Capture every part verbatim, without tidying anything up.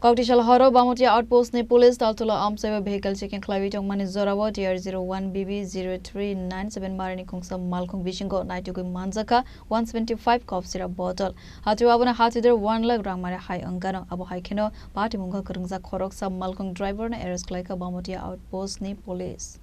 Koktisal horo Bamotia outpost ni police Taltola amchaiba vehicle checking khlaiwi tongmani jorao T R zero one B B zero three nine seven marini khungsa malkhung bisingo naitugwi manjakha one seventy five kop sira bottle. Hati abono hati der one lakh rang mari hai wngkano. Abo hai kheno patimungo kwrwngjak khoroksa malkhung driver no arrest khlaikha Bamotia outpost ni police.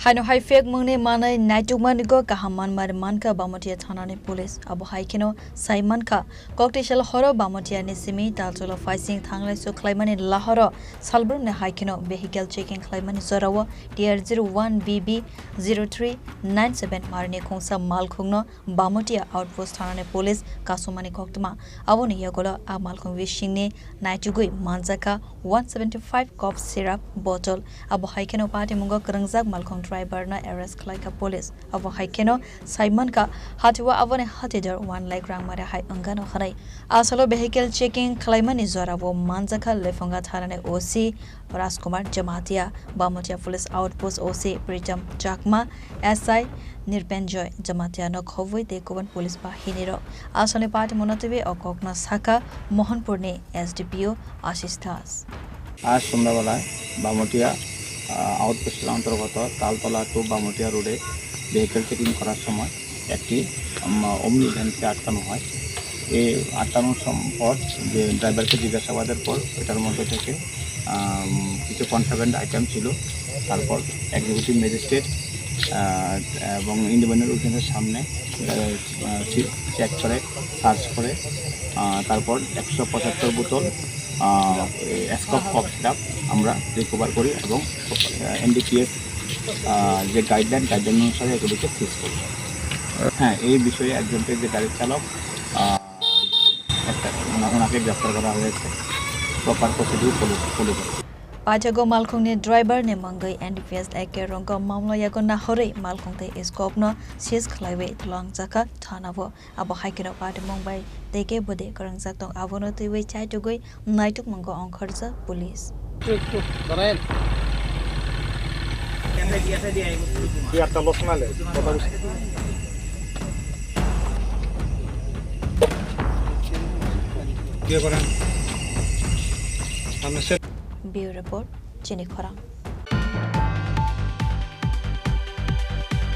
Haino hai fake mungni manwi naitukmani go kaham manmari mankha Bamotia thanani police. Abo hai kheno sai mankha, koktisal horo Bamotia ni simi Taltola phaising thanglai suk khlaimani lahoro salbrumni hai kheno vehicle checking khlaimani jorao T R zero one B B zero three nine seven marini khungsa malkhungno Bamotia outpost thanani police kasumani koktwma. Aboni yagulo a malkhung bisingni naitugwi manjakha one seventy five cough syrup bottle. Abo hai kheno patimungo kwrwngjak malkhung driver no arrest khlaikha police. Abo hai kheno sai mankha, hatio aboni hatidor one lakh rang mari hai wngkano hwnwi. Asalo vehicle checking khlaimani jorao manjakha Lephunga thanani O C Rajkumar Jamatia, Bamotia Police Outpost O C Pritam Chakma, S I Nirpenjoy Jamatia no khobwi tei kubun police bahini rok. Asalo party monotwi o kokno sakha Mohanpurni S D P O Ashish Das. আজ সন্ধ্যাবেলায় বামটিয়া, আহ, আউটপোস্টের অন্তর্গত তালতলা টু বামটিয়া রোডে vehicle checking করার সময় একটি, উম, ওমনি ভ্যানকে আটকানো হয়। এই আটকানোর সম-, পর যে ড্রাইভারকে জিজ্ঞাসাবাদের পর এটার মধ্যে থেকে, আম, কিছু কন্ট্রাব্যান্ড আইটেম ছিল। তারপর এক্সিকিউটিভ ম্যাজিস্ট্রেট, আহ, এবং ইন্ডিপেন্ডেন্ট উইটনেসের সামনে, আহ, আহ, চে-, চেক করে, সার্চ করে, আহ, তারপর একশো পঁচাত্তর বোতল, আহ, এই স্কপ কফ সিরাপ আমরা রিকভার করি এবং, আহ, এনডিপিএস, আহ, যে গাইডলাইন, গাইডলাইন অনুসারে এগুলিকে সিজ করি। হ্যাঁ, এই বিষয়ে একজনকে, যে গাড়ির চালক, আহ, একটা, ওনা-, ওনাকে গ্রেপ্তার করা হয়েছে, প্রপার প্রসিডিউর ফলো, ফলো করে। Paithago malkhungni driver ni mungwi N D P S A K rongo mamla yago nahorwi malkhung tei scope no seize khlaiwi twlangjakha thana o. Abo hai kheno patimung bai tei kebo de kwrwngjak tong abono twiwi chaitugwi naitukmungo ongkhorjak police. একটু দাঁড়ায়েন। তুই একটা লোক শোনালে, কথা বুঝতে। দিয়ে করেন। আমরা সে- Bureau Report, Chini Khorang.